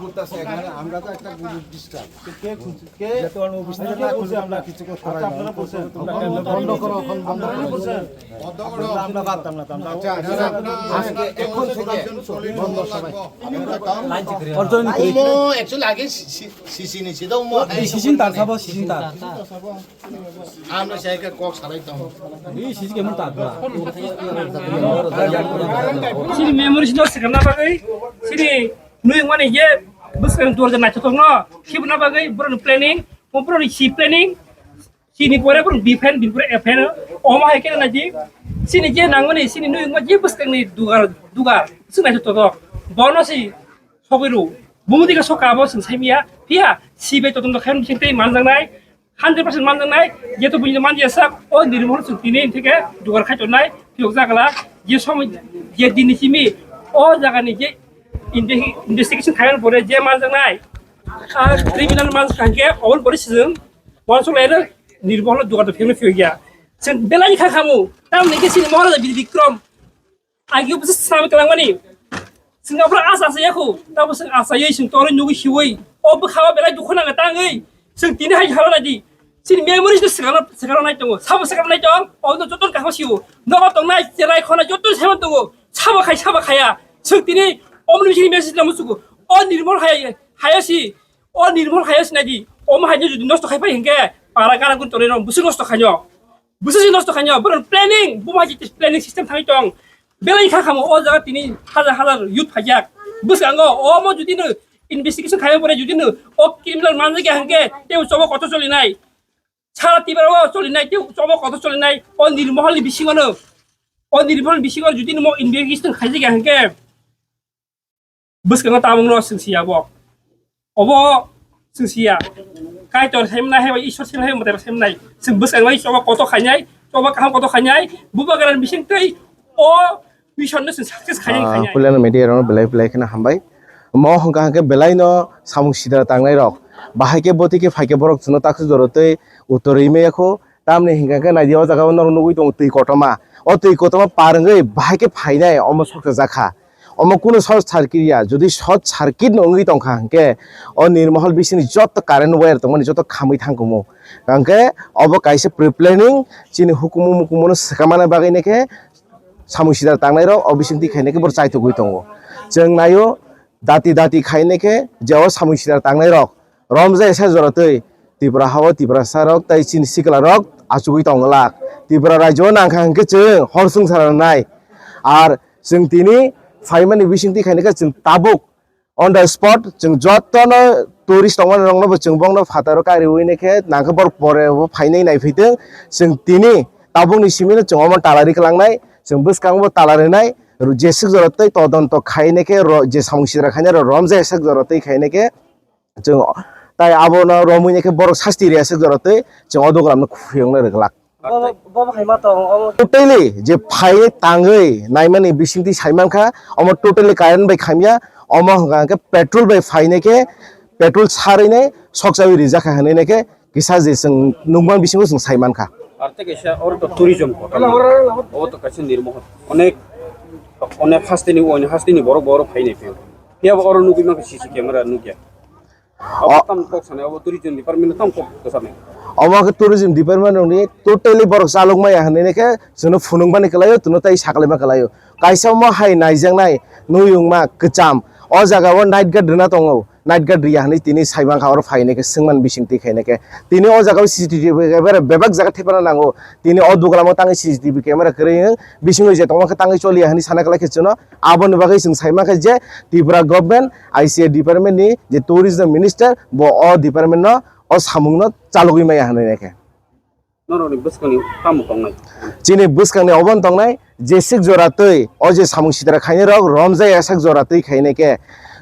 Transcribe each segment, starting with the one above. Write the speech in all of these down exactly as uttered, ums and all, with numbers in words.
করতেছে এখানে, আমরা তো একটা গ্রুপ ডিস্টার্ব। কে, কে, কে? যেহেতু আমরা অফিস থেকে না করলে আমরা কিছু করতে পারি না। আপনারা বলছেন। বন্ধ করো, এখন বন্ধ করো। বন্ধ করো। আমরা পারতাম না, তো আমরা আচ্ছা, আচ্ছা, আজকে এখন থেকে বন্ধ সবাই। অর্জন করে। Actually আগে সি-, সি-, সিসি নিছি তো, এই সিজন তার খাবো, সিজন তার। আমরা সাইকে কক সারাইতাম। এই সিজন কেমন তার? Sini memories no sekarang apa kai? Sini nui ngani ye bus kan dua jam nacho tong no. Sini apa kai? Bro planning, bro si planning. Sini pore bro defend, bin pore F N. Oma hai kena naji. Sini je nangmani sini nui ngma je bus kan ni dugar dugar. Sini nacho tong no. Bono si sobiru. Bumudi ka soka bo sing saimiya. Pia si be totong to khem sing tei manjang nai. Hundred percent manjaknai, jeto buini manjak sak, o Nirmol chwng tini theke dugar khai tongnai, phiyok jagala, je somoi, je dinni simi, o jagani je inve-, investigation khaimani pore je manjaknai, a criminal manjak kha hwnkhe, oboni pore chwng uansuk laino Nirmol dugar to phiyokno phiyokya. Chwng belai kha khamu, tamoni khe chini Maharaja Bir Bikram, Agi bwswk swnam twlangmani. Chwng aphuru asa asa yakhu, tamo chwng asa yai chwng torwi nugwi siwi. O bwkhao belai dukhu nangwi tangwi. Chwng tini hai hala naidi. Chini memories no swkang swkang nai tongo. Sabo swkang nai tong. O no joto kaham siwo. Nogo tongnai cherai khona joto saiman tongo. Sabo khai sabo khaya. Chwng tini omni bisini message no musugo. O Nirmol hai hai si. O Nirmol hai si naidi. O ma hai jodi nosto khai pai hingke. Para gara gun tonwi no bwswk nosto khaino. Bwswk se nosto khaino, borok planning, buma je planning system thangwi tong. Belai kha khamo o jaga tini hajar hajar youth phaijak. Bwskango omo jodi no investigation khaina pore jodi no o criminal manjak ya hwnkhe tei chobo kotor cholinai. Sara Tripura o cholinai tei chobo kotor cholinai. O Nirmohol ni bisingo no, o Nirmohol ni bisingo jodi no investigation khaijak ya hwnkhe bwskango tabukno chwng siya bo. Obo chwng siya. Kaitor saimnai hai bai Ishwar saimnai hai mwtai saimnai. Chwng bwskango choba koto khainai, choba kaham koto khainai. Bubagra bising tei o mission no chwng success khainai Ah, khainai. Puilano media rokno belai belai kheno hambai. Mo hwnkha hwnkhe belai no samung sidra tangnai rok. Bahai khe boti khe phai khe borok chwngno takhuk joro tei uttor rwi maya kho. Tamni hwnkha khe naidi o jaga o norok nugwi tongo twi kotorma. O twi kotorma par wngwi bahai khe phainai omo soksa jakha. Omo kunu short circuit ya, jodi short circuit no wngwi tongkha hwnkhe o Nirmohol bisingni joto current wire tongmani joto khamwi thangkumu. Hwnkhe obo kaisa pre-planning chini hukumu mukumu no swkamana bagwi nai khe samung sidar tangnai rok o bisingtwi khainai khe bo chaitugwi tongo. Chwng naio dati dati khainai khe je o samung sidar tangnai rok romjak esa jora twi Tripura hao Tiprasa rok tei chini sikla rok achugwi tong glak. Tripura rajyo o nangkha hwnkhe chwng hor swngchar rwnai. Ar chwng tini phaimani bisingtwi khainai khe chwng tabuk on the spot chwng jotono tourist tongmani rokno bo chwng bongno phataro kariwi nai khe nangkhe borok pore bo phainai naiphitwng chwng tini tabukni simino chwng omo talari kwlangnai chwng bwskango bo talarinai jeswk jora tei todonto khainai khe je samung sidra khainai rok romjak jeswk jora tei khainai khe. Chwng tai abono romwi nai khe borok sasti rwya swk jora tei chwng o doganno khuyokno rwglak. Bobo, bobo hai ma tong, omo. Totally je phai tangwi naimani bisingtwi sai mankha, omo totally current bai khamya, omo hwnkha hwnkhe petrol bai phainai khe, petrol sarwi nai sokchawi rijak kha hwnwi nai khe kisa je chwng nukmani bisingo chwng sai mankha. Ar tei kaisa oro to tourism hotel. Obo to kaisa Nirmohol. Onek, onek hasteni, onek hasteni borok, borok phainai phio. Phiya bo oro nugwi mankha C C camera nukya. Abo tam kok sanai, abo tourism department tam kok sanai. Omo khe tourism department rokni totally borok chalok maya hinwi khe chwngno phunukmani kwlaio, chwngno tei sakalaima kwlaio. Kaisa omo hai naijaknai nuyungma kwcham, o jaga o night guard rwna tongo, night guard rwya hinwi tini sai mankha oro phainai khe swngmani bisingtwi khainai khe. Tini o jaga o C C T V camera bebak jaga thepana nango, tini o doganno tangwi C C T V camera kwrwi wng bisingo je tongma khe tangwi choliya hinwi sana kwlai khe chwngno. Aboni bagwi chwng sai mankha je Tripura government I C A department ni je tourism minister bo o department no o samung no chalogwi maya hinwi naikhe. Norokni bwskangni tamo tongnai? Chini bwskangni obono tongnai jeswk jora twi o je samung sitra khainai rok romjak yasak jora twi khainai khe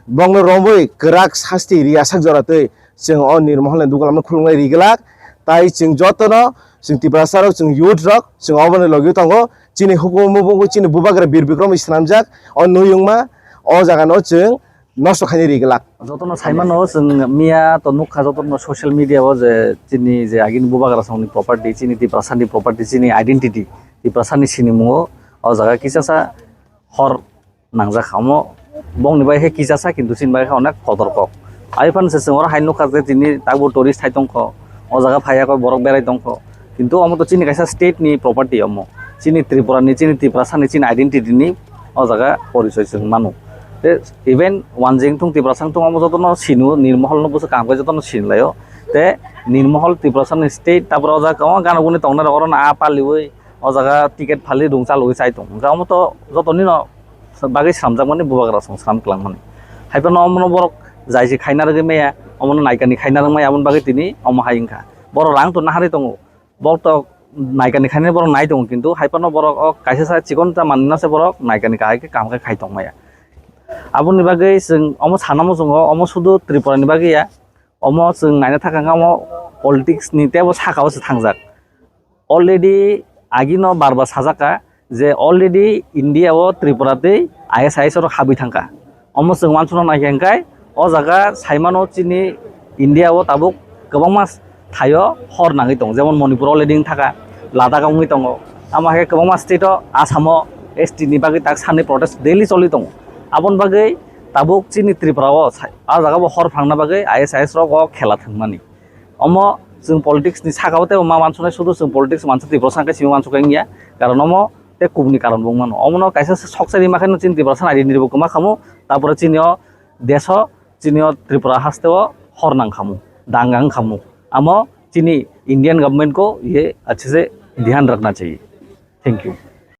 bongno romwi kwrak sasti riyasak jora twi chwng o Nirmohol ni dukulam no khulumnai ri glak. Tai chwng jotono chwng Tiprasa rok chwng youth rok chwng oboni logi tongo. Chini hukumu bo wngkha chini bubagra Bir Bikrom bai swnamjak o nuyungma o jaga no chwng nosto khainai ri glak. Jotono sai mano chwng miya to nukha jotono social media o je chini je agini bubagra songni property, chini Tiprasa ni property, chini identity, Tiprasa ni sinimungo o jaga kisa sa hor nangjak kha omo Bongni bai khe kisa sa, kintu chini bai khe onek kotor kok. Ai phano se chwng oro hai nukha je tini tabuk tourist hai tongkho, o jaga phaiya khe borok berai tongkho. Kintu omo to chini kaisa state ni property omo. Chini Tripura ni, chini Tiprasa ni, chini identity ni o jaga porichoi chwng mano. Te even wanjing thung Tiprasa thung omo jotono sino, Nirmohol no bwswk kaham khe jotono sinlaio. Te Nirmohol Tiprasa ni state, tabuk o jaga kwbangma gana guni tongnai rok oro no a paliwi o jaga ticket phali rung chalwi chai tong. Hwnkhe omo to jotoni no bagwi slamjakmani bubagra song slam kwlangmani. Hai phano omono borok jaisi khaina rwgwi maya, omono naikani khaina rwgmaya, aboni bagwi tini omo hai wngkha. Borok rang to naharwi tongo, borok to naikani khainani borok nai tongo, kintu hai phano borok o kaisa sa chikon ta manwino se borok naikani kahai khe kaham khe khai tongmaya. Aboni bagwi chwng omo sana muchungo, omo sudu Tripura ni bagwi ya, omo chwng naina thangkha omo politics ni teibo saka o se thangjak. Already agino bar bar sajak kha je already India o Tripura tei I S I S rok habwi thangkha. Omo chwng uansukna naikha hwnkhe o jaga saimano chini India o tabuk kwbangma thaio hor nangwi tongo, jemon Manipur already wng thaka, Ladakh wngwi tongo, amo hai khe kwbangma state o, Assam o S T ni bagwi tak sanni protest daily choli tongo. Aboni bagwi tabuk chini Tripura o sai-, a jaga bo hor phrangna bagwi I S I S rok o khela thwngmani. Omo chwng politics ni saka o tei ma uansuknai, sudu chwng politics uansuk Tiprasa hwnkhe simi uansuk wngya, karon omo tei kubuni karon bo wngmano. Omono kaisa sok sai rima khe chini Tiprasa ni identity bo kwma khamu, tapore chini o desh o, chini o Tripura haste o hor nang khamu, danga wng khamu. Amo chini Indian government ko ye achhe se dhyan rakhna chahiye. Thank you.